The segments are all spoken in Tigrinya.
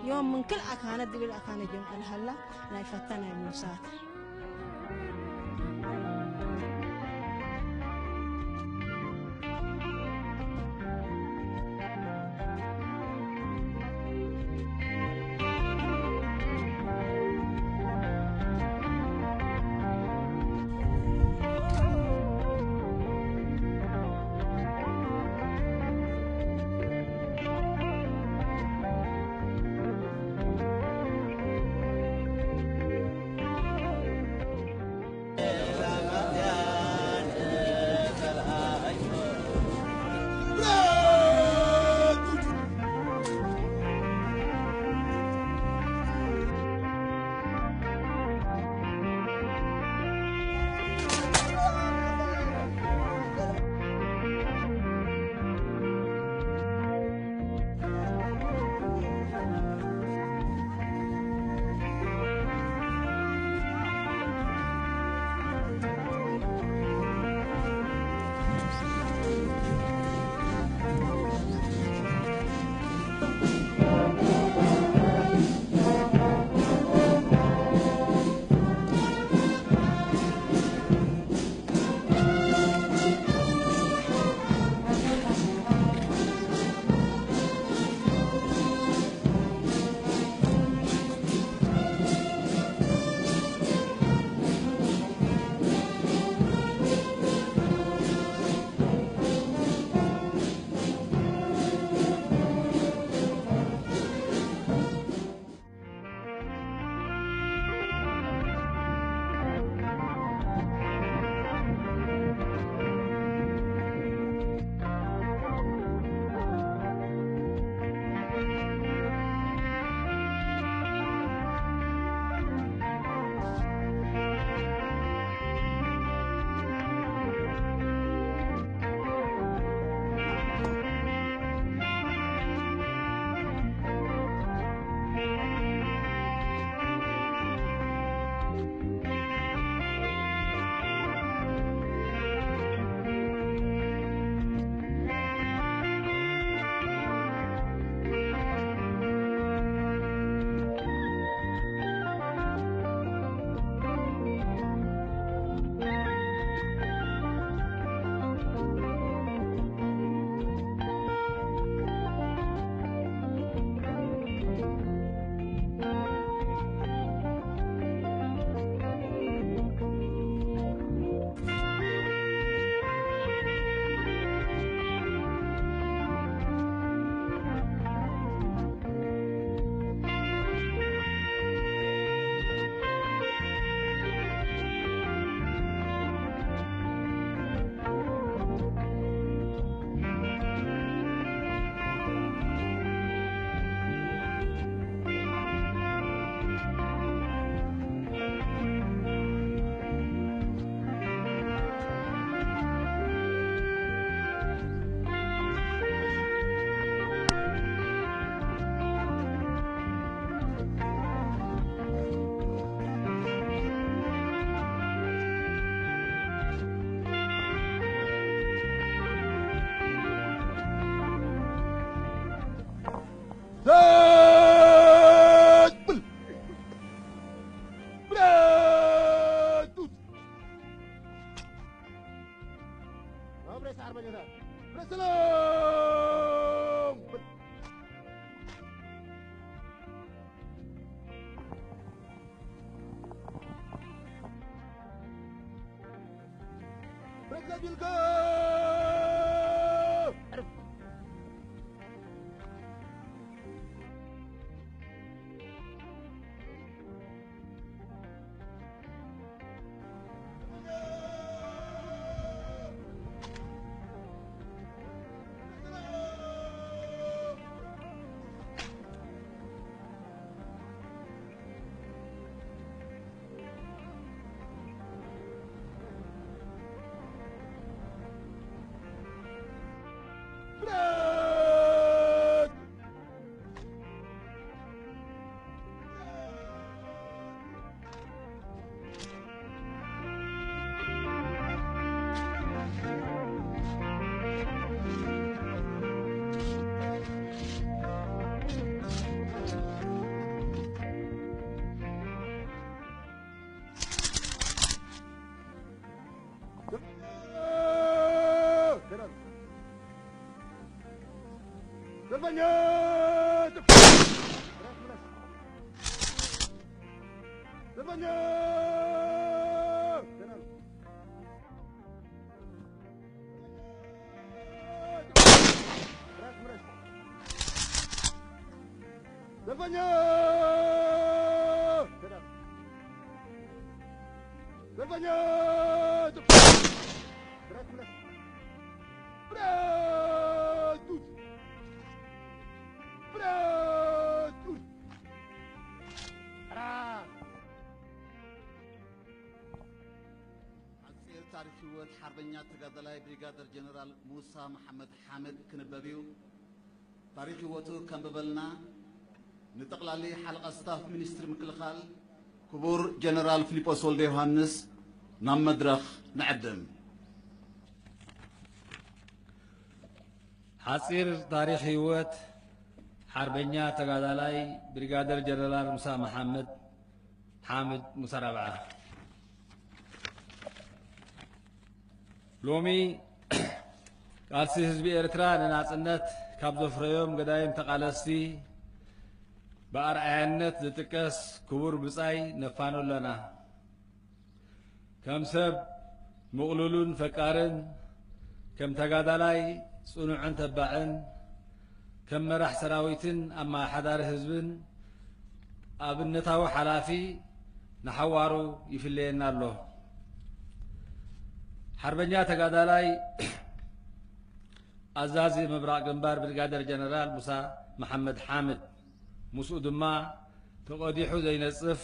ዮም ምን ክል ኣካነ ድብል ኣካነ ጀም ኣልሃላ ናይ ፈታ ናይ ሙሳት። ሓጺር ታሪኽ ህይወት ሓርበኛ ተጋዳላይ ብሪጋደር ጀነራል ሙሳ መሓመድ ሓምድ ክንበብ እዩ። ታሪኽ ህይወቱ ከንብበልና ንጠቕላሊ ሓለቓ ስታፍ ሚኒስትሪ ምክልኻል ክቡር ጀነራል ፊሊጶስ ወልደ ዮሃንስ ናብ መድረኽ ንዕድም። ሓጺር ታሪኽ ህይወት ሓርበኛ ተጋዳላይ ብሪጋደር ጀነራል ሙሳ መሓመድ ሓምድ ሙሳ ራብዓ። ሎሚ ቃልሲ ህዝቢ ኤርትራ ንናጽነት ካብ ዘፍረዮም ገዳይም ተቓለስቲ ብኣርኣያነት ዝጥቀስ ክቡር ብጻይ ነፋኖ ኣለና። ከም ሰብ ምቕሉልን ፈቃርን፣ ከም ተጋዳላይ ጽኑዕን ተባዕን፣ ከም መራሕ ሰራዊትን ኣመሓዳሪ ህዝብን ኣብነታዊ ሓላፊ ንሓዋሩ ይፍለየና ኣሎ። ሓርበኛ ተጋዳላይ ኣዛዚ ምብራቕ ግንባር ብሪጋደር ጀነራል ሙሳ መሓመድ ሓምድ፣ ምስኡ ድማ ተቐዲሑ ዘይነጽፍ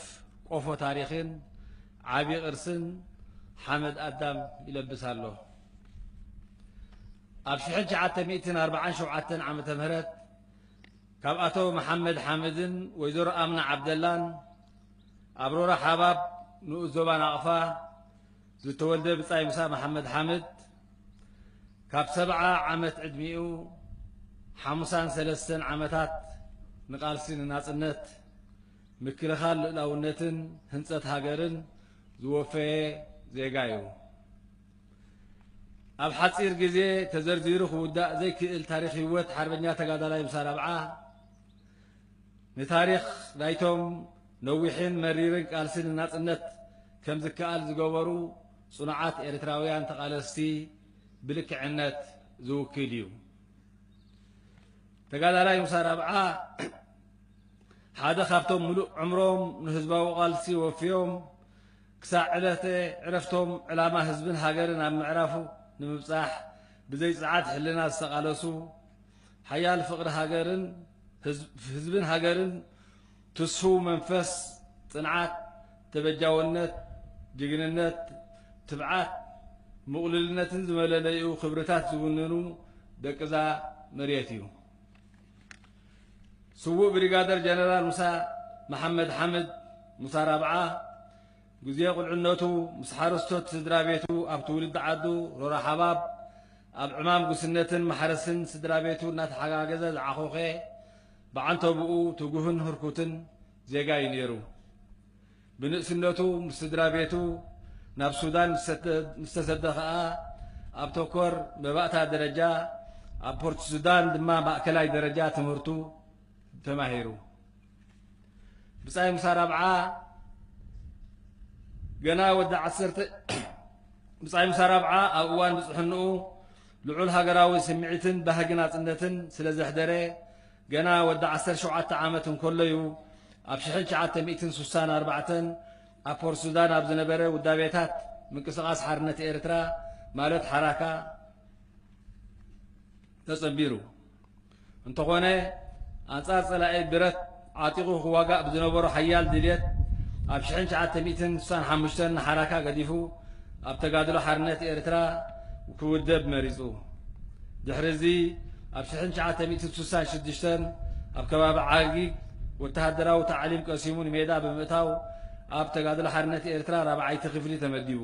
ቆፎ ታሪኽን ዓቢ ቅርስን ሓመድ ኣዳም ይለብስ ኣሎ። ኣብ ሽሕን ትሽዓተ ሚእትን ኣርባዓን ሸውዓተን ዓመተ ምህረት ካብ ኣቶ መሓመድ ሓምድን ወይዘሮ ኣምና ዓብደላን ኣብ ሮራ ሓባብ ንኡስ ዞባ ናቕፋ ዝተወልደ ብጻይ ሙሳ መሓመድ ሓምድ ካብ ሰብዓ ዓመት ዕድሚኡ ሓሙሳን ሰለስተን ዓመታት ንቃልሲ ንናጽነት፣ ምክልኻል ልኡላውነትን ህንጸት ሃገርን ዝወፈየ ዜጋ እዩ። ኣብ ሓጺር ግዜ ተዘርዚሩ ክውዳእ ዘይክእል ታሪኽ ህይወት ሓርበኛ ተጋዳላይ ሙሳ ራብዓ ንታሪኽ ናይቶም ነዊሕን መሪርን ቃልሲ ንናጽነት ከም ዝከኣል ዝገበሩ ጽኑዓት ኤርትራውያን ተቓለስቲ ብልክዕነት ዝውክል እዩ። ተጋዳላይ ሙሳ ራብዓ ሓደ ካብቶም ምሉእ ዕምሮም ንህዝባዊ ቃልሲ ወፍዮም ክሳዕ ዕለተ ዕረፍቶም ዕላማ ህዝብን ሃገርን ኣብ ምዕራፉ ንምብጻሕ ብዘይ ጽዓት ሕልና ዝተቓለሱ፣ ሓያል ፍቕሪ ሃገርን ህዝብ-፣ ህዝብን ሃገርን ትስፉው መንፈስ፣ ጽንዓት፣ ተበጃውነት፣ ጅግንነት፣ ትብዓት፣ ምቕሉልነትን ዝመለለይኡ ክብርታት ዝውንኑ ደቅዛ መሬት እዩ። ስዉእ ብሪጋደር ጀነራል ሙሳ መሓመድ ሓምድ፣ ሙሳ ራብዓ፣ ግዜ ቁልዕነቱ ምስ ሓረስቶት ስድራ ቤቱ ኣብ ትውልዲ ዓዱ ሮራ ሓባብ ኣብ ዕማም ጉስነትን ማሕረስን ስድራ ቤቱ እናተሓጋገዘ ዝዓኾኸ፣ ብዓንተብኡ ትጉህን ህርኩትን ዜጋ እዩ ነይሩ። ብንእስነቱ ምስ ስድራ ቤቱ ናብ ሱዳን ምስ ሰደ-፣ ምስ ተሰደ ኸኣ፣ ኣብ ተኮር መባእታ ደረጃ፣ ኣብ ፖርት ሱዳን ድማ ማእከላይ ደረጃ ትምህርቱ ተማሂሩ። ብጻይ ሙሳ ራብዓ ገና ወዲ ዓሰርተ፣ ብጻይ ሙሳ ራብዓ ኣብ እዋን ብጽሕንኡ ልዑል ሃገራዊ ስምዒትን ባህጊ ናጽነትን ስለ ዘሕደረ፣ ገና ወዲ ዓሰርተ ሸውዓተ ዓመት እንከሎ እዩ ኣብ ሽሕን ትሽዓተ ሚእትን ስሳን ኣርባዕተን ኣብ ፖርት ሱዳን ኣብ ዝነበረ ውዳቤታት ምንቅስቓስ ሓርነት ኤርትራ፣ ማለት ሓራካ፣ ተጸንቢሩ። እንተኾነ፣ ኣንጻር ጸላኢ ብረት ዓጢቑ ክዋጋእ ብዝነበሮ ሓያል ድልየት፣ ኣብ ሽሕን ትሽዓተ ሚእትን ስሳን ሓሙሽተን ንሓራካ ገዲፉ ኣብ ተጋድሎ ሓርነት ኤርትራ ክውደብ መሪጹ። ድሕሪ እዚ፣ ኣብ ሽሕን ትሽዓተ ሚእትን ስሳን ሽዱሽተን ኣብ ከባቢ ዓጊግ ወተሃደራዊ ታዕሊም ቀሲሙ ንሜዳ ብምእታው፣ ኣብ ተጋድሎ ሓርነት ኤርትራ ራብዓይቲ ክፍሊ ተመዲቡ።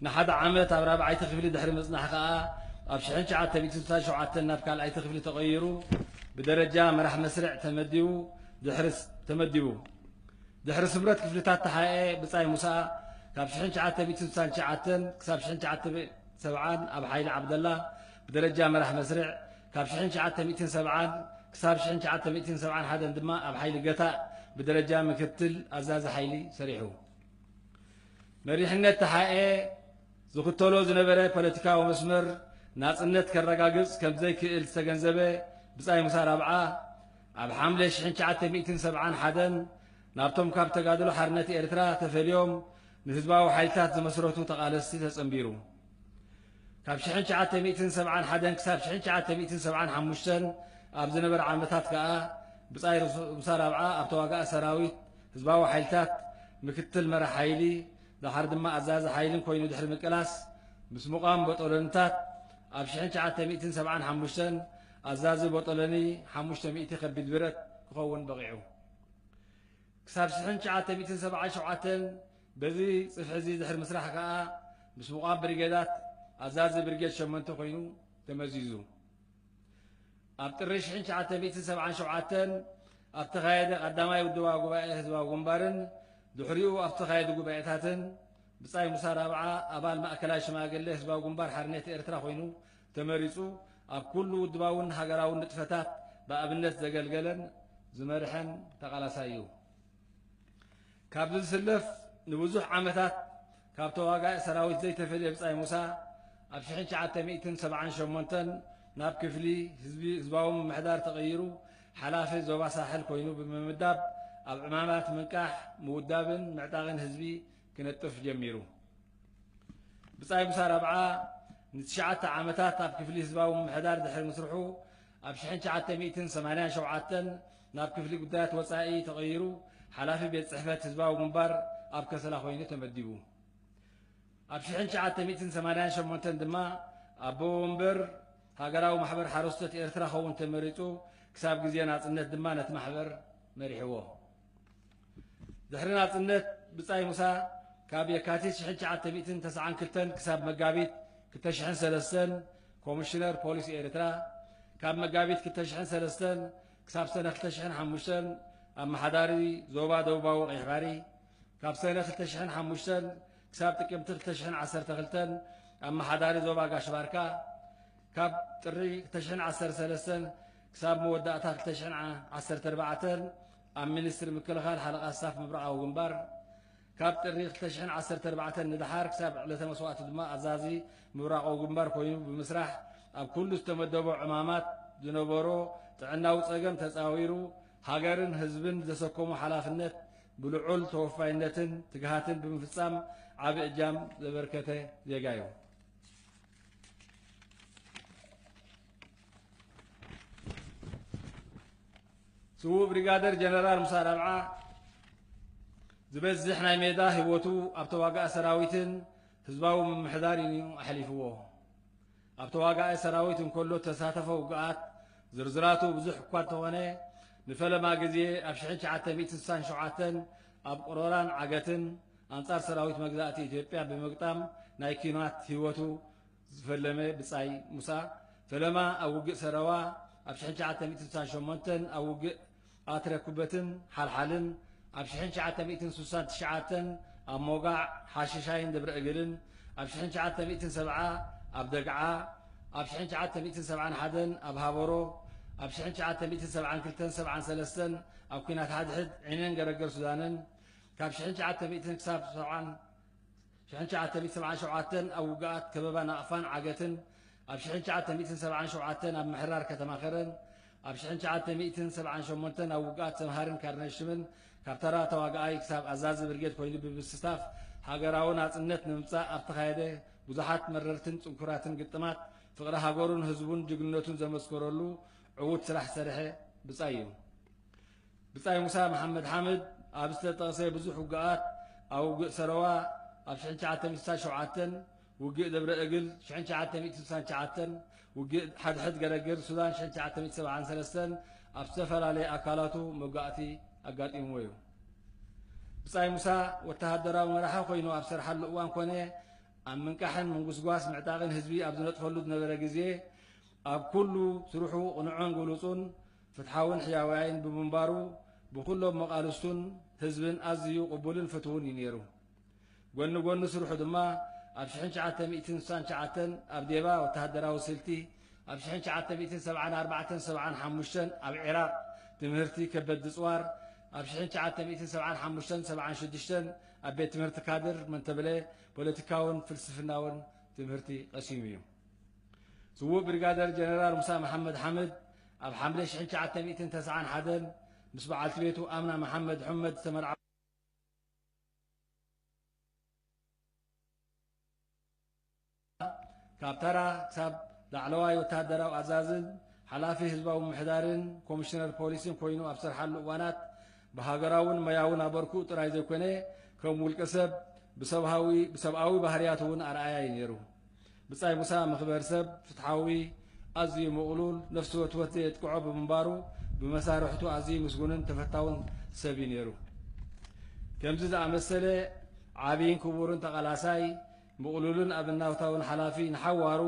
ንሓደ ዓመት ኣብ ራብዓይቲ ክፍሊ ድሕሪ ምጽናሕ ከኣ፣ ኣብ ሽሕን ትሽዓተ ሚእትን ስሳን ሸውዓተን ናብ ካልኣይቲ ክፍሊ ተቐይሩ፣ ብደረጃ መራሕ መስርዕ ተመዲቡ፣ ድሕሪ ስ-፣ ተመዲቡ። ድሕሪ ስምረት ክፍልታት ተሓኤ ብጻይ ሙሳ፣ ካብ ሽሕን ትሽዓተ ሚእትን ስሳን ትሽዓተን ክሳብ ሽሕን ትሽዓተ ሚእትን ሰብዓን ኣብ ሓይሊ ዓብደላ ብደረጃ መራሕ መስርዕ፣ ካብ ሽሕን ትሽዓተ ሚእትን ሰብዓን ክሳብ ሽሕን ትሽዓተ ሚእትን ሰብዓን ሓደን ድማ ኣብ ሓይሊ ገታእ ብደረጃ ምክትል ኣዛዚ ሓይሊ ሰሪሑ። መሪሕነት ተሓኤ ዝኽተሎ ዝነበረ ፖለቲካዊ መስመር ናጽነት ከረጋግጽ ከም ዘይክእል ዝተገንዘበ ብጻይ ሙሳ ራብዓ፣ ኣብ ሓምለ ሽሕን ትሽዓተ ሚእትን ሰብዓን ሓደን ናብቶም ካብ ተጋድሎ ሓርነት ኤርትራ ተፈልዮም ንህዝባዊ ሓይልታት ዝመስረቱ ተቓለስቲ ተጸንቢሩ። ካብ ሽሕን ትሽዓተ ሚእትን ሰብዓን ሓደን ክሳብ ሽሕን ትሽዓተ ሚእትን ሰብዓን ሓሙሽተን ኣብ ዝነበረ ዓመታት ከኣ ብጻይ ሙሳ ራብዓ ኣብ ተዋጋኢ ሰራዊት ህዝባዊ ሓይልታት ምክትል መራሕ ሓይሊ፣ ደሓር ድማ ኣዛዚ ሓይልን ኮይኑ ድሕሪ ምቅላስ፣ ምስ ምቋም ቦጦሎኒታት ኣብ ሽሕን ትሽዓተ ሚእትን ሰብዓን ሓሙሽተን ኣዛዚ ቦጦሎኒ ሓሙሽተ ሚእቲ ከቢድ ብረት ክኸውን በቒዑ። ክሳብ ሽሕን ትሽዓተ ሚእትን ሰብዓን ሸውዓተን በዚ ጽፍሒ እዚ ድሕሪ ምስራሕ ከኣ፣ ምስ ምቋም ብሪጌዳት ኣዛዚ ብሪጌድ ሸሞንተ ኮይኑ ተመዚዙ። ኣብ ጥሪ ሽሕን ትሽዓተ ሚእትን ሰብዓን ሸውዓተን ኣብ ተኻየደ ቀዳማይ ውድባዊ ጉባኤ ህዝባዊ ግንባርን ድሕሪኡ ኣብ ተኻየዱ ጉባኤታትን፣ ብጻይ ሙሳ ራብዓ ኣባል ማእከላይ ሽማግለ ህዝባዊ ግንባር ሓርነት ኤርትራ ኮይኑ ተመሪጹ፣ ኣብ ኩሉ ውድባውን ሃገራውን ንጥፈታት ብኣብነት ዘገልገለን ዝመርሐን ተቓላሳይ እዩ። ካብዚ ዝስለፍ ንብዙሕ ዓመታት ካብ ተዋጋኢ ሰራዊት ዘይተፈልየ ብጻይ ሙሳ፣ ኣብ ሽሕን ትሽዓተ ሚእትን ሰብዓን ሸሞንተን ናብ ክፍሊ ህዝቢ ህዝባዊ ምምሕዳር ተቐይሩ፣ ሓላፊ ዞባ ሳሕል ኮይኑ ብምምዳብ፣ ኣብ ዕማማት ምንቃሕ፣ ምውዳብን ምዕጣቕን ህዝቢ ክነጥፍ ጀሚሩ። ብጻይ ሙሳ ራብዓ ንትሽዓተ ዓመታት ኣብ ክፍሊ ህዝባዊ ምምሕዳር ድሕሪ ምስርሑ፣ ኣብ ሽሕን ትሽዓተ ሚእትን ሰማንያን ሸውዓተን ናብ ክፍሊ ጉዳያት ወጻኢ ተቐይሩ፣ ሓላፊ ቤት ጽሕፈት ህዝባዊ ግንባር ኣብ ከሰላ ኮይኑ ተመዲቡ። ኣብ ሽሕን ትሽዓተ ሚእትን ሰማንያን ሸሞንተን ድማ ኣቦ ወንበር ሃገራዊ ማሕበር ሓረስቶት ኤርትራ ኸውን ተመሪጹ፣ ክሳብ ግዜ ናጽነት ድማ ነቲ ማሕበር መሪሕዎ። ድሕሪ ናጽነት፣ ብጻይ ሙሳ ካብ የካቲት ሽሕን ትሽዓተ ሚእትን ተስዓን ክልተን ክሳብ መጋቢት ክልተ ሽሕን ሰለስተን ኮሚሽነር ፖሊስ ኤርትራ፣ ካብ መጋቢት ክልተ ሽሕን ሰለስተን ክሳብ ሰነ ክልተ ሽሕን ሓሙሽተን ኣመሓዳሪ ዞባ ደቡባዊ ቀይሕ ባሕሪ፣ ካብ ሰነ ክልተ ሽሕን ሓሙሽተን ክሳብ ጥቅምቲ ክልተ ሽሕን ዓሰርተ ክልተን ኣመሓዳሪ ዞባ ጋሽ ባርካ፣ ካብ ጥሪ ክልተ ሽሕን ዓሰርተ ሰለስተን ክሳብ መወዳእታ ክልተ ሽሕን ዓሰርተ ኣርባዕተን ኣብ ሚኒስትሪ ምክልኻል ሓለቓ ስታፍ ምብራቓዊ ግንባር፣ ካብ ጥሪ ክልተ ሽሕን ዓሰርተ ኣርባዕተን ንደሓር ክሳብ ዕለተ መስዋእቱ ድማ ኣዛዚ ምብራቓዊ ግንባር ኮይኑ ብምስራሕ፣ ኣብ ኩሉ ዝተመደቦ ዕማማት ዝነበሮ ጥዕናዊ ጸገም ተጻዊሩ፣ ሃገርን ህዝብን ዘሰከሞ ሓላፍነት ብልዑል ተወፋይነትን ትግሃትን ብምፍጻም ዓቢ እጃም ዘበርከተ ዜጋ እዩ። ስዉእ ብሪጋደር ጀነራል ሙሳ ራብዓ ዝበዝሕ ናይ ሜዳ ህይወቱ ኣብ ተዋጋኢ ሰራዊትን ህዝባዊ ምምሕዳርን እዩ ኣሕሊፍዎ። ኣብ ተዋጋኢ ሰራዊት እንከሎ እተሳተፎ ውግኣት ዝርዝራቱ ብዙሕ እኳ እንተኾነ፣ ንፈለማ ግዜ ኣብ ሽሕን ትሽዓተ ሚእትን ስሳን ሸውዓተን ኣብ ቅሮራን ዓገትን ኣንጻር ሰራዊት መግዛእቲ ኢትዮጵያ ብምግጣም ናይ ኲናት ህይወቱ ዝፈለመ ብጻይ ሙሳ፣ ፈለማ ኣብ ውግእ ሰረዋ ኣብ ሽሕን ትሽዓተ ሚእትን ስሳን ሸሞንተን ኣብ ውግእ ኣትረ ኩበትን ሓልሓልን፣ ኣብ ሽሕን ትሽዓተ ሚእትን ስሳን ትሽዓተን ኣብ ሞጋዕ ሓሽሻይን ደብረ እግልን፣ ኣብ ሽሕን ትሽዓተ ሚእትን ሰብዓ ኣብ ደግዓ፣ ኣብ ሽሕን ትሽዓተ ሚእትን ሰብዓን ሓደን ኣብ ሃበሮ፣ ኣብ ሽሕን ትሽዓተ ሚእትን ሰብዓን ክልተን ሰብዓን ሰለስተን ኣብ ኲናት ሓድሕድ ዒነን ገረገር ሱዳንን፣ ካብ ሽሕን ትሽዓተ ሚእትን ክሳብ ሰብዓን ሽሕን ትሽዓተ ሚእትን ሰብዓን ሸውዓተን ኣብ ውግኣት ከበባ ናቕፋን ዓገትን፣ ኣብ ሽሕን ትሽዓተ ሚእትን ሰብዓን ሸውዓተን ኣብ ምሕራር ከተማ ከረን፣ ኣብ ሽሕን ትሽዓተ ሚእትን ሰብዓን ሸሞንተን ኣብ ውግኣት ሰምሃርን ካርነሽምን ካብ ተራ ተዋጋኣይ ክሳብ ኣዛዚ ብርጌድ ኮይኑ ብምስታፍ ሃገራዊ ናጽነት ንምምጻእ ኣብ ተኻየደ ብዙሓት መረርትን ጽንኩራትን ግጥማት ፍቕሪ ሃገሩን ህዝቡን ጅግንነቱን ዘመስከረሉ ዕዉት ስራሕ ዝሰርሐ ብጻይ እዩ። ብጻይ ሙሳ መሓመድ ሓምድ ኣብ ዝተጠቕሰ ብዙሕ ውግኣት፣ ኣብ ውግእ ሰረዋ ኣብ ሽሕን ትሽዓተ ሚእትን ስሳን ሸውዓተን፣ ውግእ ደብረ እግል ሽሕን ትሽዓተ ሚእትን ስሳን ትሽዓተን፣ ውግእ ሓድሕድ ገረግር ሱዳን ሽሕን ትሽዓተ ሚእትን ሰብዓን ሰለስተን ኣብ ዝተፈላለየ ኣካላቱ መጓእቲ ኣጋጢምዎ እዩ። ብጻይ ሙሳ ወተሃደራዊ መራሒ ኮይኑ ኣብ ዝሰርሓሉ እዋን ኮነ ኣብ ምንቃሕን ምንጉስጓስ ምዕጣቕን ህዝቢ ኣብ ዝነጥፈሉ ዝነበረ ግዜ፣ ኣብ ኩሉ ስርሑ ቅኑዕን ግሉጹን ፍትሓውን ሕያዋይን ብምንባሩ፣ ብኹሎም መቓልስቱን ህዝብን ኣዝዩ ቅቡልን ፍትውን እዩ ነይሩ። ጎኒ ጎኒ ስርሑ ድማ፣ ኣብ ሽሕን ትሽዓተ ሚእትን ስሳን ትሽዓተን ኣብ ዴባ ወተሃደራዊ ስልቲ፣ ኣብ ሽሕን ትሽዓተ ሚእትን ሰብዓን ኣርባዕተን ሰብዓን ሓሙሽተን ኣብ ዒራቕ ትምህርቲ ከበድ ጽዋር፣ ኣብ ሽሕን ትሽዓተ ሚእትን ሰብዓን ሓሙሽተን ሰብዓን ሽዱሽተን ኣብ ቤት ትምህርቲ ካድር መንተብለ ፖለቲካውን ፍልስፍናውን ትምህርቲ ቀሲሙ እዩ። ስዉእ ብሪጋደር ጀነራል ሙሳ መሓመድ ሓምድ ኣብ ሓምለ ሽሕን ትሽዓተ ሚእትን ተስዓን ሓደን ምስ በዓልቲ ቤቱ ኣምና መሓመድ ሑመድ ዝተመርዓ ካብ ተራ ክሳብ ላዕለዋይ ወተሃደራዊ ኣዛዝን ሓላፊ ህዝባዊ ምምሕዳርን ኮሚሽነር ፖሊስን ኮይኑ ኣብ ዝሰርሓሉ እዋናት ብሃገራውን ሞያውን ኣበርክኡ ጥራይ ዘይኮነ ከም ውልቀ ሰብ ብሰብኣዊ ብሰብኣዊ ባህርያት እውን ኣርኣያ እዩ ነይሩ። ብጻይ ሙሳ መኽበር ሰብ ፍትሓዊ፣ ኣዝዩ ምቕሉል፣ ነፍሲ ወትወት ዘየጥቅዖ ብምንባሩ ብመሳርሕቱ ኣዝዩ ምስጉንን ተፈታውን ሰብ እዩ ነይሩ። ከምዚ ዝኣመሰለ ዓብይን ክቡርን ተቓላሳይ፣ ምቕሉልን ኣብነታውን ሓላፊ ንሓዋሩ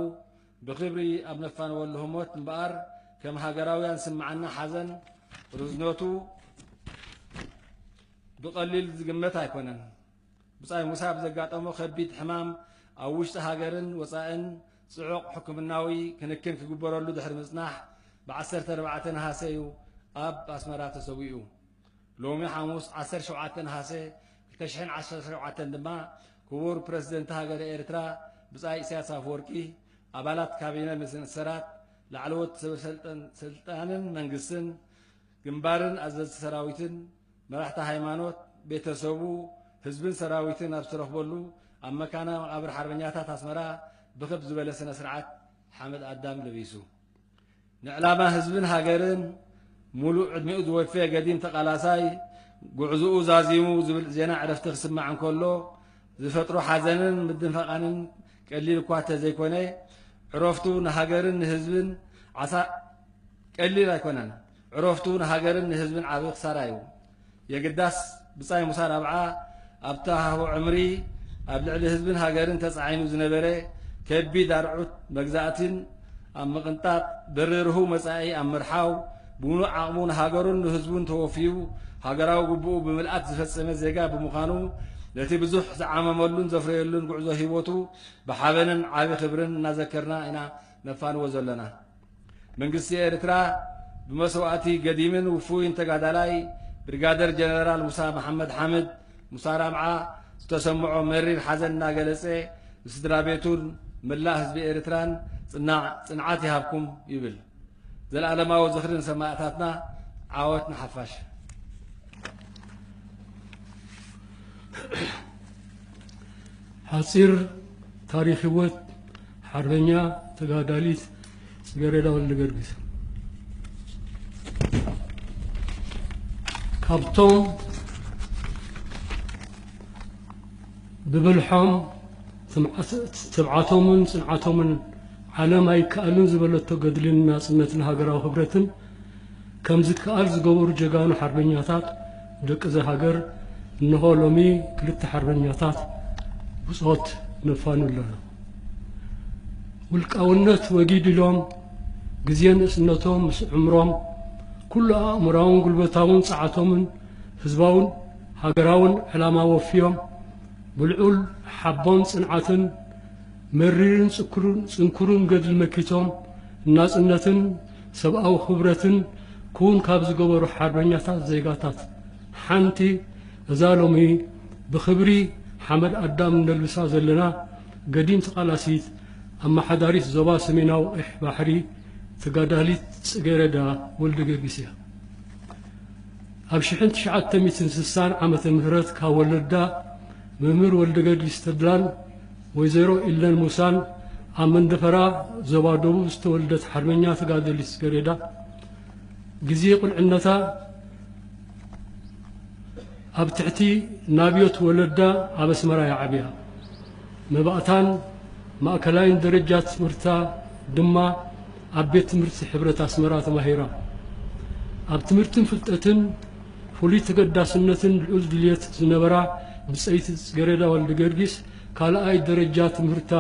ብኽብሪ ኣብ ነፋንወሉ ህሞት እምበኣር ከም ሃገራውያን ዝስምዓና ሓዘን ርዝነቱ ብቐሊል ዝግመት ኣይኮነን። ብጻይ ሙሳ ብዘጋጠሞ ከቢድ ሕማም ኣብ ውሽጢ ሃገርን ወጻእን ጽዑቕ ሕክምናዊ ክንክን ክግበረሉ ድሕሪ ምጽናሕ ብ ዓሰርተ ኣርባዕተ ነሃሰ እዩ ኣብ ኣስመራ ተሰዊኡ። ሎሚ ሓሙስ ዓሰርተ ሸውዓተ ነሃሰ ክልተ ሽሕን ዓሰርተ ሸውዓተን ድማ ክቡር ፕረዚደንት ሃገረ ኤርትራ ብጻይ ኢሳያስ ኣፈወርቂ፣ ኣባላት ካቢነ ሚኒስተራት፣ ላዕለዎት ሰበ ሰልጠን- ስልጣንን መንግስትን፣ ግንባርን ኣዘዝቲ ሰራዊትን፣ መራሕቲ ሃይማኖት፣ ቤተሰቡ፣ ህዝብን ሰራዊትን ኣብ ዝተረኽበሉ ኣብ መካነ መቓብር ሓርበኛታት ኣስመራ ብኽብ ዝበለ ስነ ስርዓት ሓመድ ኣዳም ለቢሱ። ንዕላማ ህዝብን ሃገርን ሙሉእ ዕድሚኡ ዝወፈየ ገዲም ተቓላሳይ ጉዕዞኡ ዛዚሙ ዝብል ዜና ዕረፍቲ ክስማዕ እንከሎ ዝፈጥሮ ሓዘንን ምድንፋቓንን ቀሊል እኳ እንተዘይኮነ፣ ዕረፍቱ ንሃገርን ንህዝብን ዓሳ ቀሊል ኣይኮነን። ዕረፍቱ ንሃገርን ንህዝብን ዓቢ ክሳራ እዩ። የግዳስ ብጻይ ሙሳ ራብዓ ኣብቲ ሃሁ ዕምሪ ኣብ ልዕሊ ህዝብን ሃገርን ተጻዒኑ ዝነበረ ከቢድ ኣርዑት መግዛእትን ኣብ ምቕንጣጥ፣ ብርርህው መጻኢ ኣብ ምርሓው፣ ብምሉእ ዓቕሙ ንሃገሩን ንህዝቡን ተወፍዩ፣ ሃገራዊ ግቡኡ ብምልኣት ዝፈጸመ ዜጋ ብምዃኑ፣ ነቲ ብዙሕ ዝዓመመሉን ዘፍረየሉን ጉዕዞ ህይወቱ ብሓበንን ዓቢ ክብርን እናዘከርና ኢና ነፋንዎ ዘለና። መንግስቲ ኤርትራ ብመስዋእቲ ገዲምን ውፉይን ተጋዳላይ ብሪጋደር ጀነራል ሙሳ መሓመድ ሓምድ፣ ሙሳ ራብዓ፣ ዝተሰምዖ መሪር ሓዘን እናገለጸ፣ ንስድራ ቤቱን መላእ ህዝቢ ኤርትራን ጽናዕ ጽንዓት ይሃብኩም ይብል። ዘለኣለማዊ ዝኽሪ ንሰማእታትና፣ ዓወት ንሓፋሽ። ሓጺር ታሪኽ ህይወት ሓርበኛ ተጋዳሊት ጽጌረዳ ወልደገርግስ። ካብቶም ብብልሖም፣ ትምዓ- ትብዓቶምን ጽንዓቶምን ዓለም ኣይከኣልን ዝበለቶ ገድልን ናጽነትን ሃገራዊ ክብረትን ከም ዝከኣል ዝገበሩ ጀጋኑ ሓርበኛታት ደቂ እዛ ሃገር፣ እንሆ ሎሚ ክልተ ሓርበኛታት ብጾት ነፋኑ ኣለና። ውልቃውነት ወጊድ ኢሎም፣ ግዜ ንእስነቶም ምስ ዕምሮም፣ ኩሉ ኣእምራውን ጉልበታውን ጸዓቶምን ህዝባውን ሃገራውን ዕላማ ወፍዮም፣ ብልዑል ሓቦን ጽንዓትን መሪርን ጽንኩርን፣ ጽንኩርን ገድሊ መኪቶም፣ ናጽነትን ሰብኣዊ ክብረትን ክውን ካብ ዝገበሩ ሓርበኛታት ዜጋታት ሓንቲ፣ እዛ ሎሚ ብኽብሪ ሓመድ ኣዳም እነልብሳ ዘለና ገዲም ተቓላሲት፣ ኣመሓዳሪት ዞባ ሰሜናዊ ቀይሕ ባሕሪ፣ ተጋዳሊት ጽጌረዳ ወልደገርጊስ እያ። ኣብ ሽሕን ትሽዓተ ሚእትን ስሳን ዓመተ ምህረት ካብ ወለዳ መምህር ወልደገርጊስ ተድላን ወይዘሮ ኢለን ሙሳን ኣብ መንደፈራ ዞባ ደቡብ ዝተወልደት ሓርበኛ ተጋደሊት ጽጌረዳ፣ ግዜ ቁልዕነታ ኣብ ትሕቲ ናብዮት ወለዳ ኣብ ኣስመራ እያ ዓብያ። መባእታን ማእከላይን ደረጃ ትምህርታ ድማ ኣብ ቤት ትምህርቲ ሕብረት ኣስመራ ተማሂራ። ኣብ ትምህርትን ፍልጠትን ፍሉይ ተገዳስነትን ልዑል ድልየት ዝነበራ ብጸይቲ ጽጌረዳ ወልደገርጊስ፣ ካልኣይ ደረጃ ትምህርታ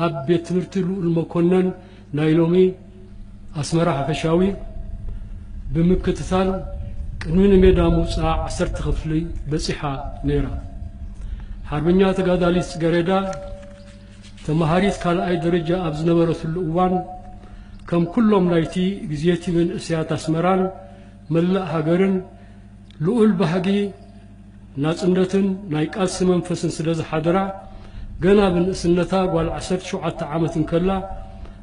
ኣብ ቤት ትምህርቲ ልኡል መኮነን ናይ ሎሚ ኣስመራ ሓፈሻዊ ብምክትታል፣ ቅድሚ ንሜዳ ምውጻእ ዓሰርተ ክፍሊ በጺሓ ነይራ። ሓርበኛ ተጋዳሊት ጽጌረዳ፣ ተመሃሪት ካልኣይ ደረጃ ኣብ ዝነበረትሉ እዋን፣ ከም ኩሎም ናይቲ ግዜ እቲ መንእሰያት ኣስመራን መላእ ሃገርን ልኡል ባህጊ ናጽነትን ናይ ቃልሲ መንፈስን ስለ ዝሓደራ፣ ገና ብንእስነታ ጓል ዓሰርተ ሸውዓተ ዓመት እንከላ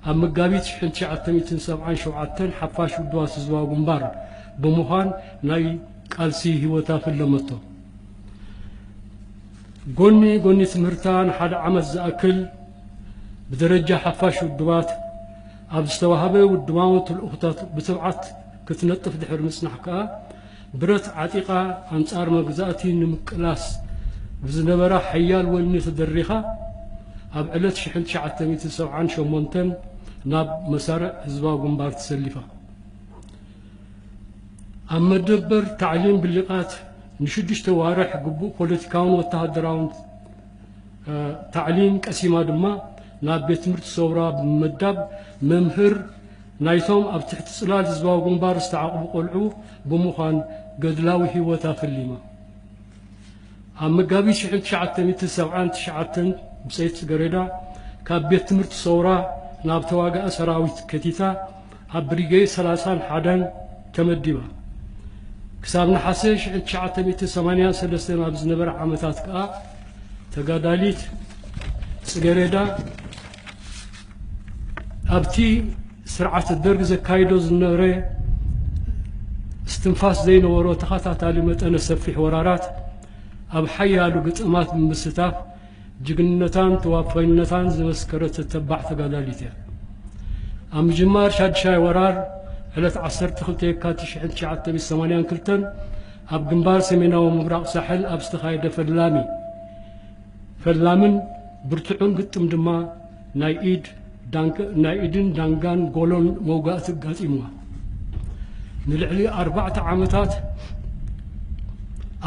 ኣብ መጋቢት ሽሕን ትሽዓተ ሚእትን ሰብዓን ሸውዓተን ሓፋሽ ውድባት ህዝባዊ ግንባር ብምዃን ናይ ቃልሲ ህይወታ ፈለመቶ። ጎኒ ጎኒ ትምህርታ ንሓደ ዓመት ዝኣክል ብደረጃ ሓፋሽ ውድባት ኣብ ዝተዋህበ ውድባዊ ተልእኾታት ብትብዓት ክትነጥፍ ድሕሪ ምጽናሕ ከኣ፣ ብረት ዓጢቓ ኣንጻር መግዛእቲ ንምቅላስ ብዝነበራ ሓያል ወኒ ተደሪኻ፣ ኣብ ዕለት ሽሕን ትሽዓተ ሚእትን ሰብዓን ሸሞንተን ናብ መሳርዕ ህዝባዊ ግንባር ተሰሊፋ። ኣብ መደበር ታዕሊም ብሊቓት ንሽዱሽተ ዋርሕ ግቡእ ፖለቲካውን ወተሃደራውን፣ እ፣ ታዕሊም ቀሲማ ድማ፣ ናብ ቤት ትምህርቲ ሰውራ ብምምዳብ መምህር ናይቶም ኣብ ትሕቲ ጽላል ህዝባዊ ግንባር ዝተዓቕቡ ቆልዑ ብምዃን ገድላዊ ህይወታ ፈሊማ። ኣብ መጋቢት ሽሕን ትሽዓተ ሚእትን ሰብዓን ትሽዓተን ብጸይቲ ጽገሬዳ ካብ ቤት ትምህርቲ ሰውራ ናብ ተዋጋኢ ሰራዊት ከቲታ ኣብ ብሪጌድ ሰላሳን ሓደን ተመዲባ። ክሳብ ነሓሰ ሽሕን ትሽዓተ ሚእትን ሰማንያን ሰለስተን ኣብ ዝነበረ ዓመታት ከኣ ተጋዳሊት ጽገሬዳ ኣብቲ ስርዓት ደርግ ዘካይዶ ዝነበረ እስትንፋስ ዘይነበሮ ተኸታታሊ መጠነ ሰፊሕ ወራራት ኣብ ሓያሉ ግጥማት ብምስታፍ ጅግንነታን ተዋፋይነታን ዘመስከረት ተባዕ ተጋዳሊት እያ። ኣብ ምጅማር ሻድሻይ ወራር ዕለት ዓሰርተ ክልተ የካቲት ሽሕን ትሽዓተ ሚእትን ሰማንያን ክልተን ኣብ ግንባር ሰሜናዊ ምብራቕ ሳሕል ኣብ ዝተኻየደ ፈላሚ ፈላምን ብርቱዕን ግጥም ድማ ናይ ኢድ ዳንክ-፣ ናይ ኢድን ዳንጋን ጎሎን መውጋእቲ ኣጋጢምዋ። ንልዕሊ ኣርባዕተ ዓመታት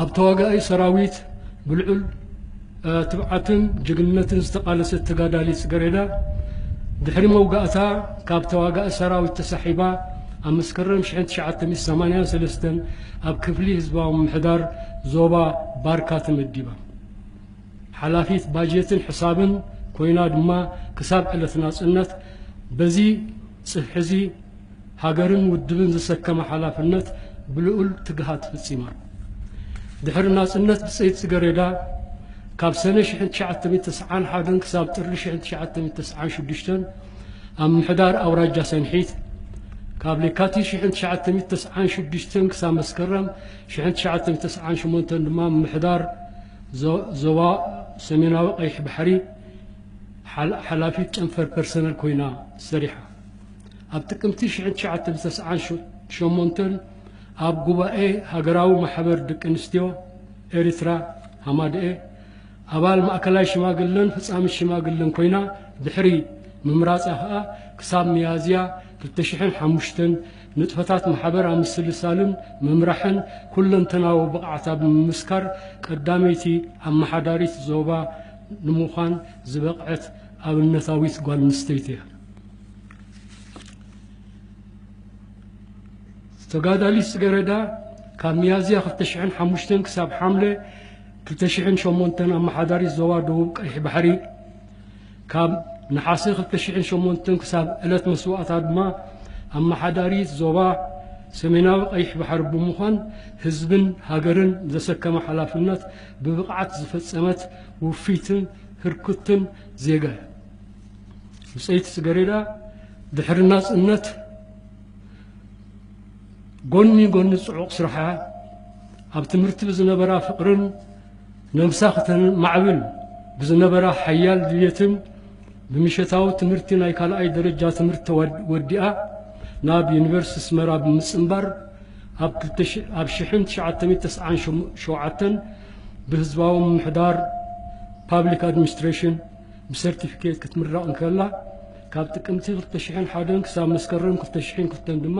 ኣብ ተዋጋኢ ሰራዊት ብልዑል፣ እ፣ ትብዓትን ጅግንነትን ዝተቓለሰት ተጋዳሊት ጽገሬዳ፣ ድሕሪ መውጋእታ ካብ ተዋጋኢ ሰራዊት ተሳሒባ ኣብ መስከረም ሽሕን ትሽዓተ ሚእትን ሰማንያን ሰለስተን ኣብ ክፍሊ ህዝባዊ ምምሕዳር ዞባ ባርካ ተመዲባ። ሓላፊት ባጀትን ሕሳብን ኮይና ድማ ክሳብ ዕለት ናጽነት በዚ ጽፍሒ እዚ ሃገርን ውድብን ዘሰከመ ሓላፍነት ብልኡል ትግሃት ፈጺማ። ድሕሪ ናጽነት ብጸይቲ ጽገሬዳ ካብ ሰነ ሽሕን ትሽዓተ ሚእትን ተስዓን ሓደን ክሳብ ጥሪ ሽሕን ትሽዓተ ሚእትን ተስዓን ሽዱሽተን ኣብ ምምሕዳር ኣውራጃ ሰንሒት፣ ካብ ለካቲት ሽሕን ትሽዓተ ሚእትን ተስዓን ሽዱሽተን ክሳብ መስከረም ሽሕን ትሽዓተ ሚእትን ተስዓን ሸሞንተን ድማ ምምሕዳር ዞ-፣ ዞባ ሰሜናዊ ቀይሕ ባሕሪ ሓላ-፣ ሓላፊት ጨንፈር ፐርሰነል ኮይና ሰሪሓ። ኣብ ጥቅምቲ ሽሕን ትሽዓተ ሚእትን ተስዓን ሸሞንተን ኣብ ጉባኤ ሃገራዊ ማሕበር ደቂ ኣንስትዮ ኤርትራ፣ ሃማደኤ፣ ኣባል ማእከላይ ሽማግለን ፈጻሚት ሽማግለን ኮይና ድሕሪ ምምራጻ ከኣ፣ ክሳብ ሚያዝያ ክልተ ሽሕን ሓሙሽተን ንጥፈታት ማሕበር ኣብ ምስልሳልን ምምራሕን ኩለንተናዊ ብቕዓታ ብምምስካር፣ ቀዳመይቲ ኣመሓዳሪት ዞባ ንምዃን ዝበቕዐት ኣብነታዊት ጓል ኣንስተይቲ እያ። ተጋዳሊት ጽገረዳ ካብ ሚያዝያ ክልተ ሽሕን ሓሙሽተን ክሳብ ሓምለ ክልተ ሽሕን ሸሞንተን ኣመሓዳሪት ዞባ ደቡብ ቀይሕ ባሕሪ፣ ካብ ነሓሰ ክልተ ሽሕን ሸሞንተን ክሳብ ዕለት መስዋእታ ድማ ኣመሓዳሪት ዞባ ሰሜናዊ ቀይሕ ባሕሪ ብምዃን፣ ህዝብን ሃገርን ዘሰከመ ሓላፍነት ብብቕዓት ዝፈጸመት ውፍይትን ህርኩትን ዜጋ እያ። ብጸይቲ ጽገሬዳ ድሕሪ ናጽነት፣ ጎኒ ጎኒ ጽዑቕ ስርሓ፣ ኣብ ትምህርቲ ብዝነበራ ፍቕርን ነብሳ ከተማዕብል ብዝነበራ ሓያል ድልየትን፣ ብምሸታዊ ትምህርቲ ናይ ካልኣይ ደረጃ ትምህርቲ ተወድ-፣ ወዲኣ ናብ ዩኒቨርሲቲ ኣስመራ ብምጽንባር፣ ኣብ ክልተ ሺ-፣ ኣብ ሽሕን ትሽዓተ ሚእትን ተስዓን ሸውዓተን ብህዝባዊ ምምሕዳር፣ ፓብሊክ ኣድሚኒስትሬሽን፣ ብሰርቲፊኬት ክትምረቕ እንከላ፣ ካብ ጥቅምቲ ክልተ ሽሕን ሓደን ክሳብ መስከረም ክልተ ሽሕን ክልተን ድማ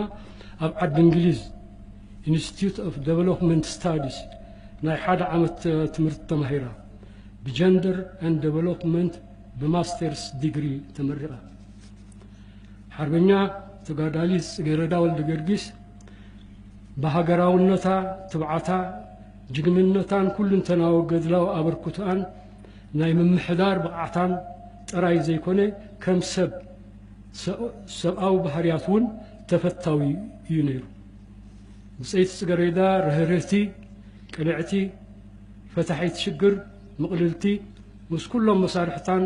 ኣብ ዓዲ እንግሊዝ፣ ኢንስቲትዩት ኦፍ ዴቨሎፕመንት ስታዲስ፣ ናይ ሓደ ዓመት ትምህርቲ ተማሂራ፣ ብጀንደር ኤንድ ዴቨሎፕመንት ብማስተርስ ዲግሪ ተመሪቓ። ሓርበኛ ተጋዳሊት ጽጌረዳ ወልደ ጊዮርጊስ፣ ብሃገራውነታ፣ ትብዓታ፣ ጅግንነታን ኩልንተናዊ ገድላዊ ኣበርክቶኣን ናይ ምምሕዳር ብቕዓታን ጥራይ ዘይኮነ፣ ከም ሰብ ሰ-፣ ሰብኣዊ ባህርያት እውን ተፈታዊ እዩ ነይሩ። ብጸይቲ ጽገሬዳ ርህርህቲ፣ ቅንዕቲ፣ ፈታሒት ሽግር፣ ምቕልልቲ፣ ምስ ኩሎም መሳርሕታን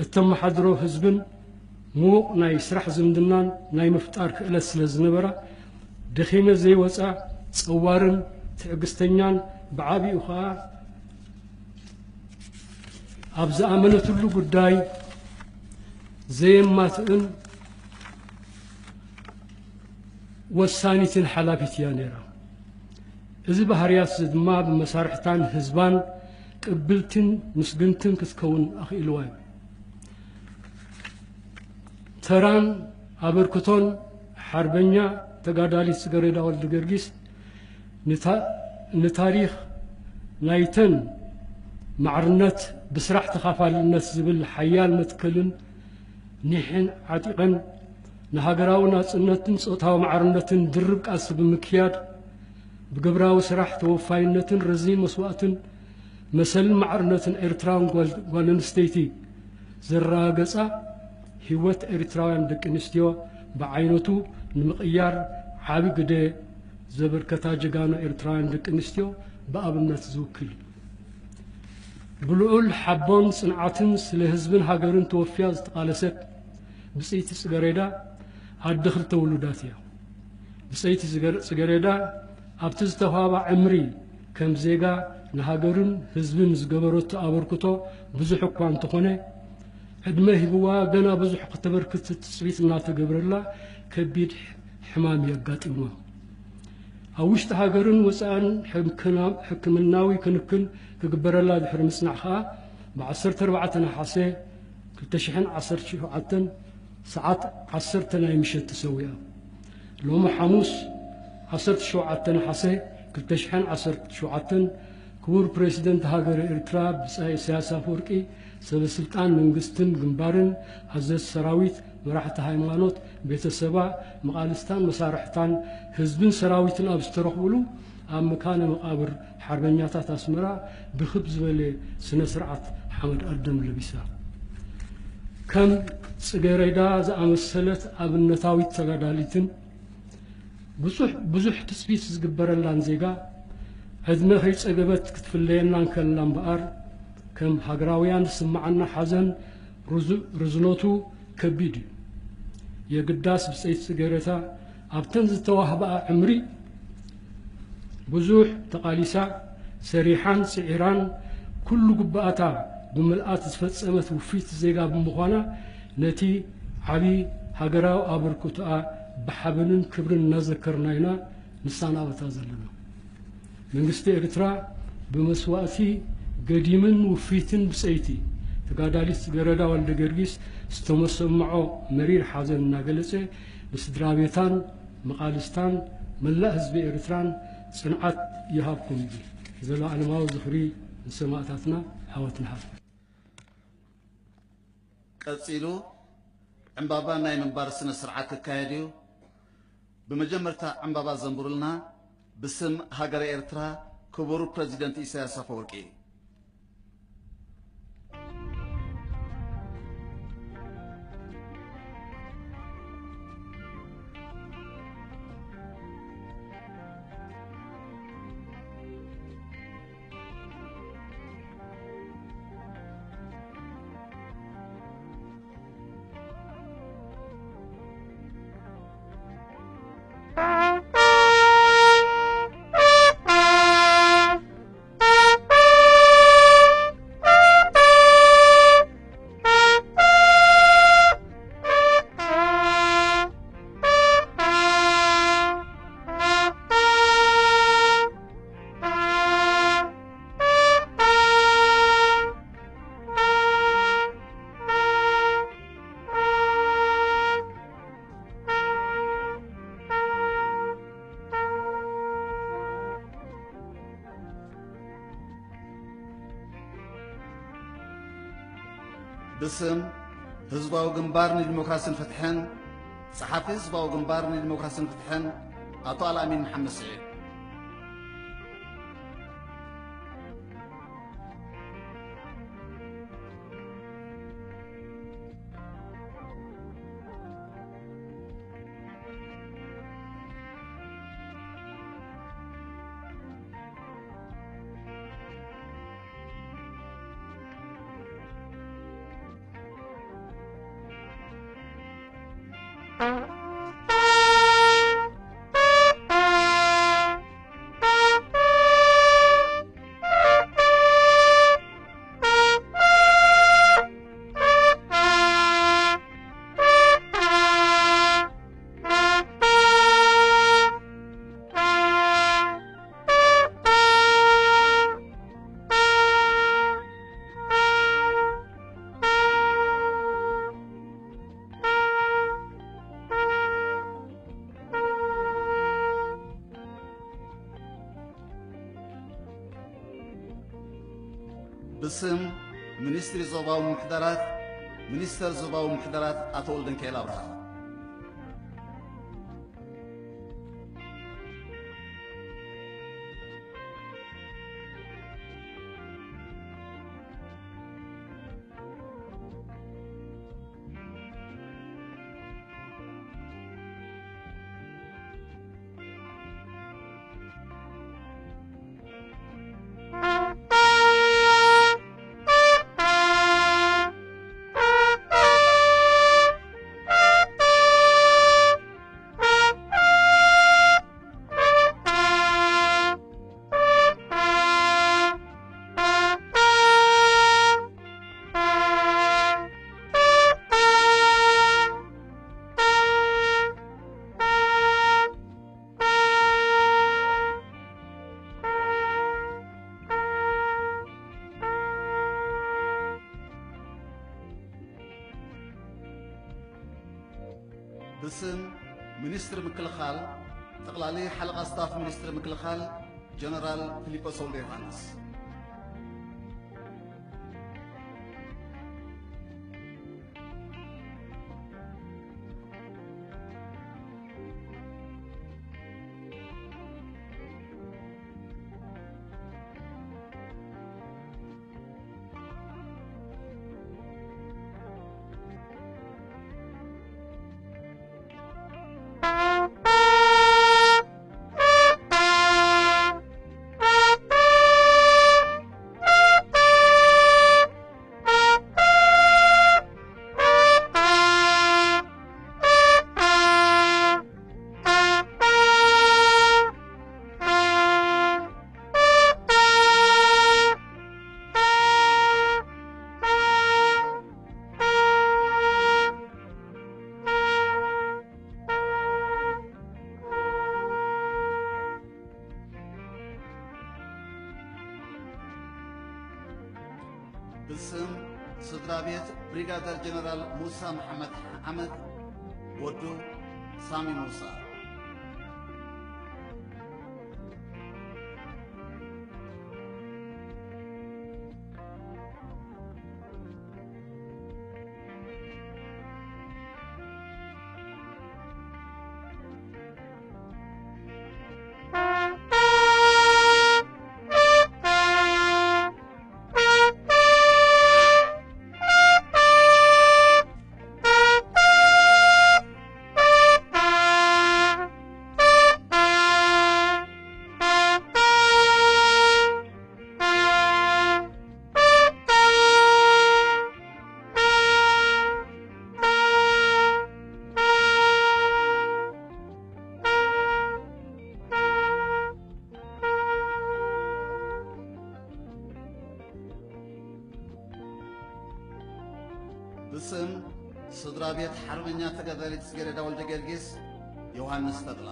እተመሓድሮ ህዝብን ምዉቕ ናይ ስራሕ ዝምድናን ናይ ምፍጣር ክእለት ስለ ዝነበራ፣ ደኺመ ዘይወጻ፣ ጸዋርን ትዕግስተኛን፣ ብዓቢኡ ኸኣ ኣብ ዝኣመነትሉ ጉዳይ ዘየማትእን ወሳኒትን ሓላፊት እያ ነይራ። እዚ ባህርያት እዚ ድማ ብመሳርሕታን ህዝባን ቅብልትን ምስግንትን ክትከውን ኣኽኢልዋ እዩ። ተራን ኣበርክቶን ሓርበኛ ተጋዳሊት ጽገሬዳ ወልደገርጊስ ንታ-፣ ንታሪኽ ናይተን ማዕርነት ብስራሕ ተኻፋልነት ዝብል ሓያል መትከልን ኒሕን ዓጢቐን ንሃገራዊ ናጽነትን ጾታዊ ማዕርነትን ድርብ ቃልሲ ብምክያድ ብግብራዊ ስራሕ ተወፋይነትን ረዚን መስዋእትን መሰልን ማዕርነትን ኤርትራን ጓል፣ ጓል ኣንስተይቲ ዘረጋገጻ ህይወት ኤርትራውያን ደቂ ኣንስትዮ ብዓይነቱ ንምቕያር ዓቢ ግደ ዘበርከታ ጀጋኑ ኤርትራውያን ደቂ ኣንስትዮ ብኣብነት ዝውክል እዩ። ብልዑል ሓቦን ጽንዓትን ስለ ህዝብን ሃገርን ተወፊያ ዝተቓለሰት ብጽይቲ ጽገሬዳ ኣደ ክልተ ውሉዳት እያ። ብጸይቲ ዝገር-፣ ጽገሬዳ ኣብቲ ዝተዋህባ ዕምሪ ከም ዜጋ ንሃገርን ህዝብን ዝገበረቶ ኣበርክቶ ብዙሕ እኳ እንተኾነ፣ ዕድመ ሂብዋ ገና ብዙሕ ከተበርክት ትጽቢት እናተገብረላ ከቢድ ሕማም የጋጢማ። ኣብ ውሽጢ ሃገርን ወጻእን ሕክና-፣ ሕክምናዊ ክንክን ክግበረላ ድሕሪ ምጽናዕ ከኣ ብ ዓሰርተ ኣርባዕተ ነሓሰ ክልተ ሽሕን ዓሰርተ ሸውዓተን ሰዓት ዓሰርተ ናይ ምሸት ተሰዊኣ። ሎሚ ሓሙስ ዓሰርተ ሸውዓተ ነሓሰ ክልተ ሽሕን ዓሰርተ ሸውዓተን ክቡር ፕሬዚደንት ሃገረ ኤርትራ ብጻይ ኢሳያስ ኣፈወርቂ ሰበ ስልጣን መንግስትን ግንባርን ኣዘዝቲ ሰራዊት መራሕቲ ሃይማኖት፣ ቤተሰባ፣ መቓልስታን መሳርሕታን፣ ህዝብን ሰራዊትን ኣብ ዝተረኽብሉ ኣብ መካነ መቓብር ሓርበኛታት ኣስመራ ብኽብ ዝበለ ስነ ስርዓት ሓመድ ኣደም ለቢሳ። ከም ጽገሬዳ ዝኣመሰለት ኣብነታዊት ተጋዳሊትን ብዙሕ፣ ብዙሕ ትጽቢት ዝግበረላን ዜጋ ዕድመ ከይጸገበት ክትፍለየና እንከላ እምበኣር፣ ከም ሃገራውያን ዝስምዓና ሓዘን ርዙ-፣ ርዝነቱ ከቢድ እዩ። የግዳስ ብጸይቲ ጽጌረዳ ኣብተን ዝተዋህበኣ ዕምሪ ብዙሕ ተቓሊሳ፣ ሰሪሓን ጽዒራን ኩሉ ግቡኣታ ብምልኣት ዝፈጸመት ውፍይቲ ዜጋ ብምዃና፣ ነቲ ዓቢ ሃገራዊ ኣበርክቶኣ ብሓበንን ክብርን እናዘከርና ኢና ንሰናበታ ዘለና። መንግስቲ ኤርትራ ብመስዋእቲ ገዲምን ውፍይትን ብጸይቲ ተጋዳሊት ጽጌረዳ ወልደ ጊዮርጊስ ዝተሰምዖ መሪር ሓዘን እናገለጸ፣ ንስድራ ቤታን መቓልስታን መላእ ህዝቢ ኤርትራን ጽንዓት ይሃብኩም ይብል። ዘለኣለማዊ ዝኽሪ ንሰማእታትና፣ ዓወት ንሓፋሽ። ቀጺሉ ዕምባባ ናይ ምንባር ስነ ስርዓት ክካየድ እዩ። ብመጀመርታ ዕምባባ ዘንብሩልና ብስም ሃገረ ኤርትራ ክቡር ፕረዚደንት ኢሳያስ ኣፈወርቂ። ብስም ህዝባዊ ግንባር ንዲሞክራስን ፍትሕን፣ ጸሓፊ ህዝባዊ ግንባር ንዲሞክራስን ፍትሕን ኣቶ ኣልኣሚን መሓመድ ስዒድ። ብስም ሚኒስትሪ ዞባዊ ምሕደራት፣ ሚኒስተር ዞባዊ ምሕደራት ኣቶ ወልደንኪኤል ኣብርሃ። ብስም ሚኒስትሪ ምክልኻል፣ ጠቕላሊ ሓለቓ ስታፍ ሚኒስትሪ ምክልኻል ጀነራል ፊሊጶስ ወልደ ዮሃንስ። ብስም ስድራ ቤት ብሪጋደር ጀነራል ሙሳ መሓመድ ሓመድ፣ ወዱ ሳሚ ሙሳ። ብስም ስድራ ቤት ሓርበኛ ተጋዳሊት ጽጌረዳ ወልደ ጊዮርጊስ፣ ዮሃንስ ተድላ።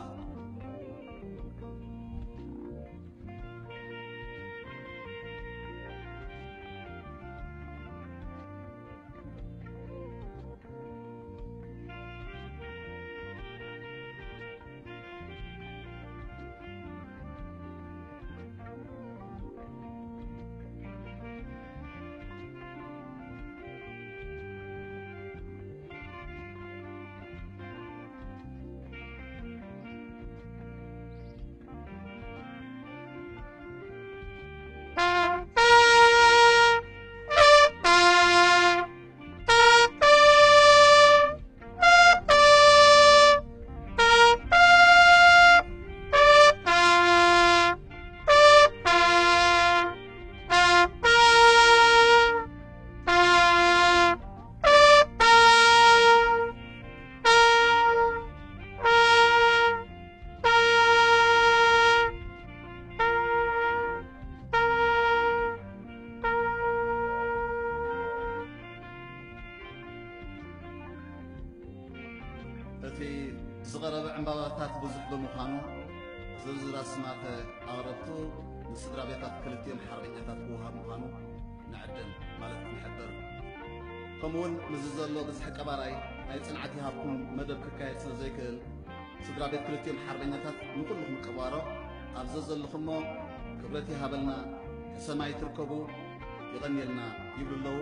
መቐረቢ ዕምባባታት ብዙሕ ብምዃኑ፣ ዝርዝር ኣስማተ ኣቕረብቱ ንስድራ ቤታት ክልቲኦም ሓርበኛታት ክወሃብ ምዃኑ ንዕድም ማለት ንሕብር። ከምኡውን ምስዚ ዘሎ ብዝሒ ቀባራይ ናይ ጽንዓት ይሃብኩም መደብ ክካየድ ስለ ዘይክእል፣ ስድራ ቤት ክልቲኦም ሓርበኛታት ንኹልኹም ቀባሮ ኣብ ዘዘለኹሞ ክብረት ይሃበልና፣ ሕሰማይ ትርከቡ፣ የቐንየልና ይብሉ ኣለዉ።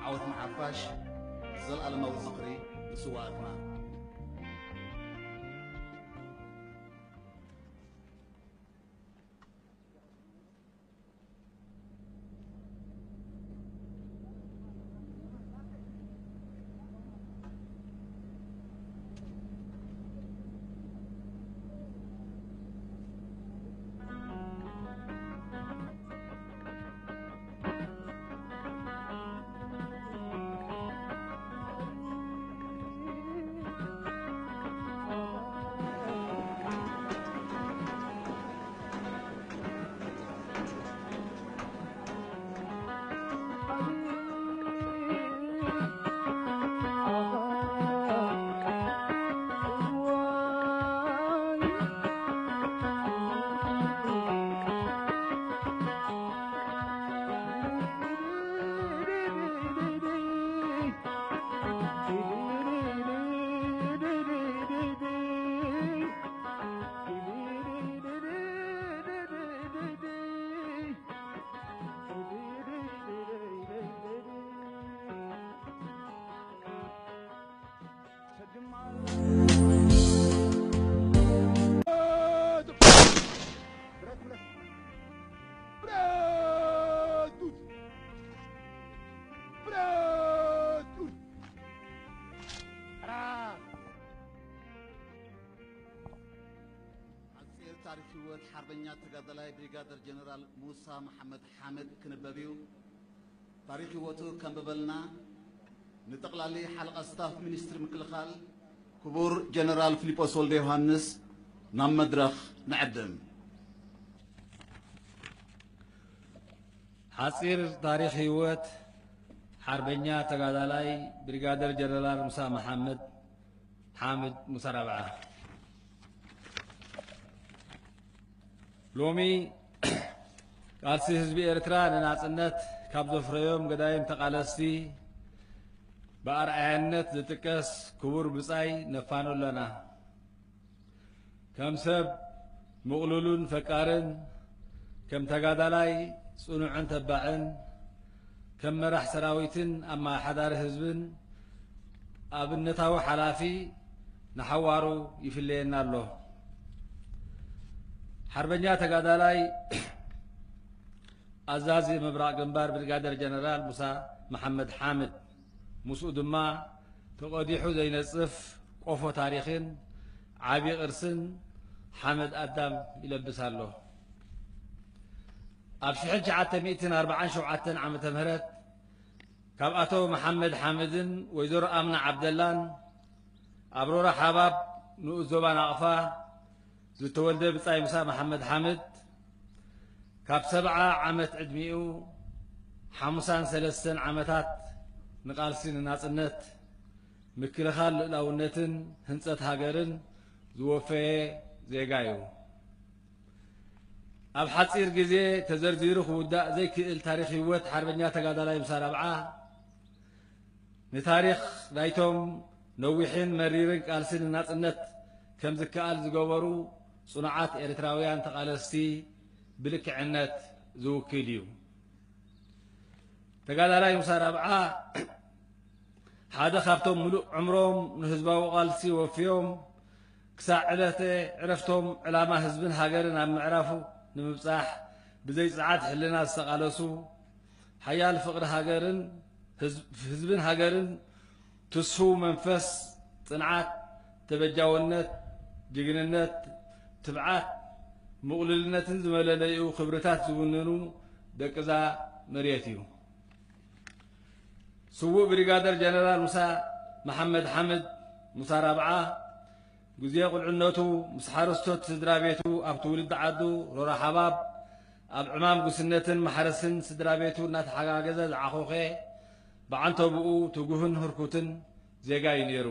ዓወት ንሓፋሽ፣ ዘለኣለማዊ ዝኽሪ ንስዋኣትና። ሓጺር ታሪኽ ህይወት ሓርበኛ ተጋዳላይ ብሪጋደር ጀነራል ሙሳ መሓመድ ሓመድ ክንበብ እዩ። ታሪኽ ህይወቱ ከንብበልና ንጠቕላሊ ሓለቓ ስታፍ ሚኒስትሪ ምክልኻል ክቡር ጀነራል ፊሊጶስ ወልደ ዮሃንስ ናብ መድረኽ ንዕድም። ሓጺር ታሪኽ ህይወት ሓርበኛ ተጋዳላይ ብሪጋደር ጀነራል ሙሳ መሓመድ ሓምድ ሙሳ ራብዓ። ሎሚ ቃልሲ ህዝቢ ኤርትራ ንናጽነት ካብ ዘፍረዮም ገዳይም ተቓለስቲ ብኣርኣያነት ዝጥቀስ ክቡር ብጻይ ነፋኖ ኣለና። ከም ሰብ ምቕሉልን ፈቃርን፣ ከም ተጋዳላይ ጽኑዕን ተባዕን፣ ከም መራሕ ሰራዊትን ኣመሓዳሪ ህዝብን ኣብነታዊ ሓላፊ ንሓዋሩ ይፍለየና ኣሎ። ሓርበኛ ተጋዳላይ ኣዛዚ ምብራቕ ግንባር ብሪጋደር ጀነራል ሙሳ መሓመድ ሓምድ፣ ምስኡ ድማ ተቐዲሑ ዘይነጽፍ ቆፎ ታሪኽን ዓቢ ቅርስን ሓመድ ኣዳም ይለብስ ኣሎ። ኣብ ሽሕን ትሽዓተ ሚእትን ኣርባዓን ሸውዓተን ዓመተ ምህረት ካብ ኣቶ መሓመድ ሓምድን ወይዘሮ ኣምና ዓብደላን ኣብ ሮራ ሓባብ ንኡስ ዞባ ናቕፋ ዝተወልደ ብጻይ ሙሳ መሓመድ ሓምድ፣ ካብ ሰብዓ ዓመት ዕድሚኡ ሓሙሳን ሰለስተን ዓመታት ንቃልሲ ንናጽነት፣ ምክልኻል ልኡላውነትን ህንጸት ሃገርን ዝወፈየ ዜጋ እዩ። ኣብ ሓጺር ግዜ ተዘርዚሩ ክውዳእ ዘይክእል ታሪኽ ህይወት ሓርበኛ ተጋዳላይ ሙሳ ራብዓ፣ ንታሪኽ ናይቶም ነዊሕን መሪርን ቃልሲ ንናጽነት ከም ዝከኣል ዝገበሩ ጽኑዓት ኤርትራውያን ተቓለስቲ ብልክዕነት ዝውክል እዩ። ተጋዳላይ ሙሳ ራብዓ ሓደ ካብቶም ምሉእ ዕምሮም ንህዝባዊ ቃልሲ ወፍዮም ክሳዕ ዕለተ ዕረፍቶም ዕላማ ህዝብን ሃገርን ኣብ ምዕራፉ ንምብጻሕ ብዘይ ጽዓት ሕልና ዝተቓለሱ፣ ሓያል ፍቕሪ ሃገርን ህዝብ-፣ ህዝብን ሃገርን፣ ትስፉው መንፈስ፣ ጽንዓት፣ ተበጃውነት፣ ጅግንነት፣ ትብዓት፣ ምቕሉልነትን ዝመለለይኡ ክብርታት ዝውንኑ ደቅዛ መሬት እዩ። ስዉእ ብሪጋደር ጀነራል ሙሳ መሓመድ ሓምድ፣ ሙሳ ራብዓ፣ ግዜ ቁልዕነቱ ምስ ሓረስቶት ስድራ ቤቱ ኣብ ትውልዲ ዓዱ ሮራ ሓባብ ኣብ ዕማም ጉስነትን ማሕረስን ስድራ ቤቱ እናተሓጋገዘ ዝዓኾኸ፣ ብዓንተብኡ ትጉህን ህርኩትን ዜጋ እዩ ነይሩ።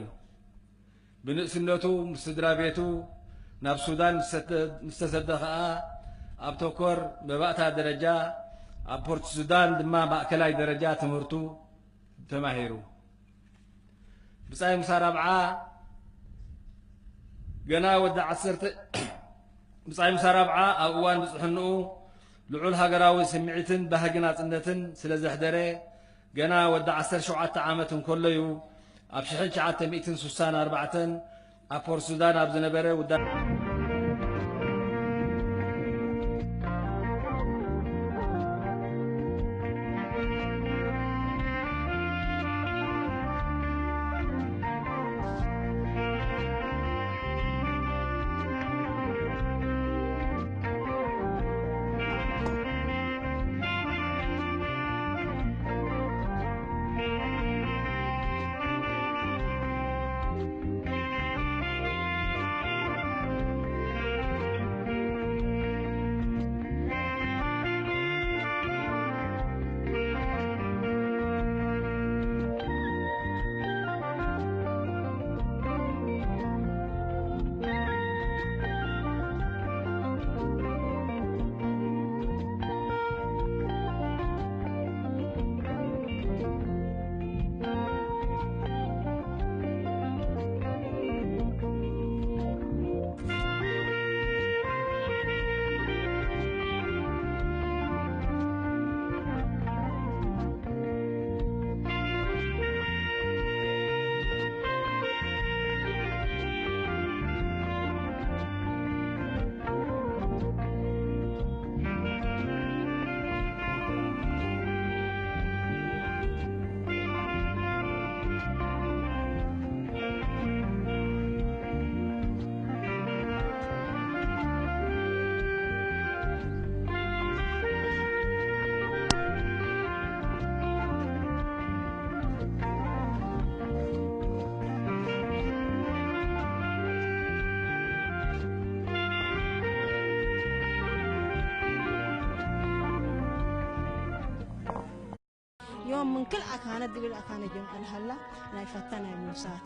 ብንእስነቱ ምስ ስድራ ቤቱ ናብ ሱዳን ምስ ሰተ-፣ ምስ ተሰደ ኸኣ ኣብ ተኮር መባእታ ደረጃ፣ ኣብ ፖርት ሱዳን ድማ ማእከላይ ደረጃ ትምህርቱ ተማሂሩ። ብጻይ ሙሳ ራብዓ ገና ወዲ ዓሰርተ፣ ብጻይ ሙሳ ራብዓ ኣብ እዋን ብጽሕንኡ ልዑል ሃገራዊ ስምዒትን ባህጊ ናጽነትን ስለ ዘሕደረ፣ ገና ወዲ ዓሰርተ ሸውዓተ ዓመት እንከሎ እዩ ኣብ ሽሕን ትሽዓተ ሚእትን ስሳን ኣርባዕተን ኣብ ፖርት ሱዳን ኣብ ዝነበረ ውዳ-፣ ዮም ምን ክል ኣካነ ድብል ኣካነ ጀምዐ ለሀላ ናይ ፈታ ናይ ምውሳት።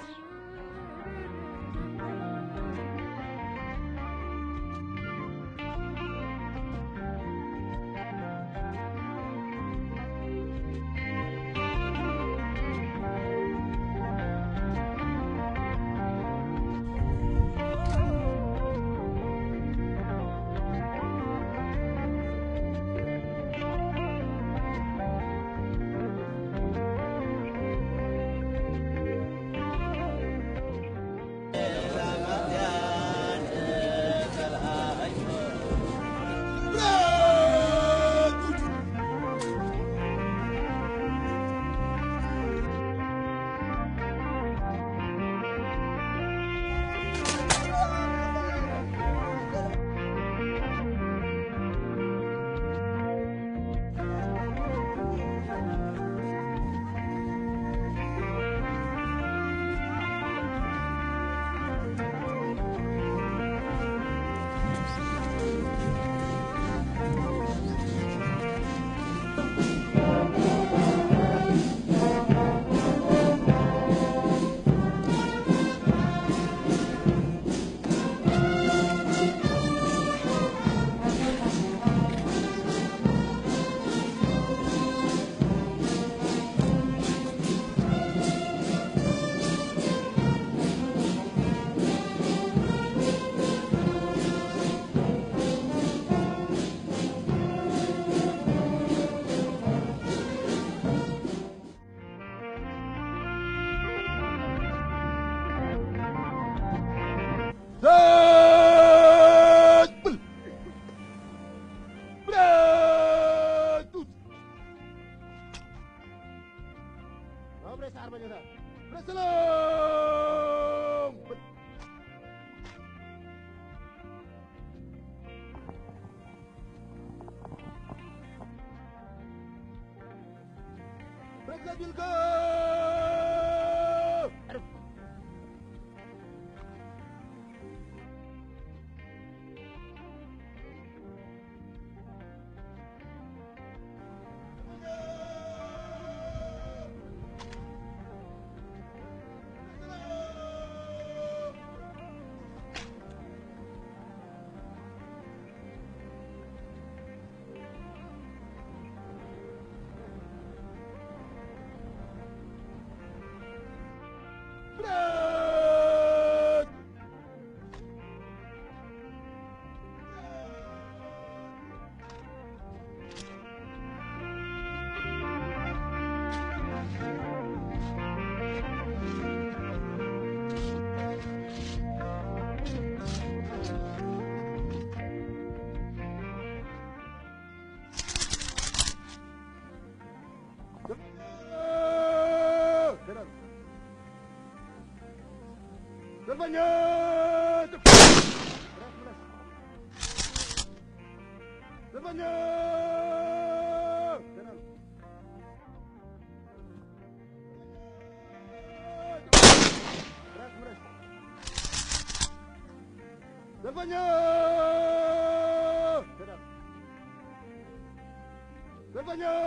ሰልፈኛ! ሰልፈኛ! ሰልፈኛ! ሰልፈኛ!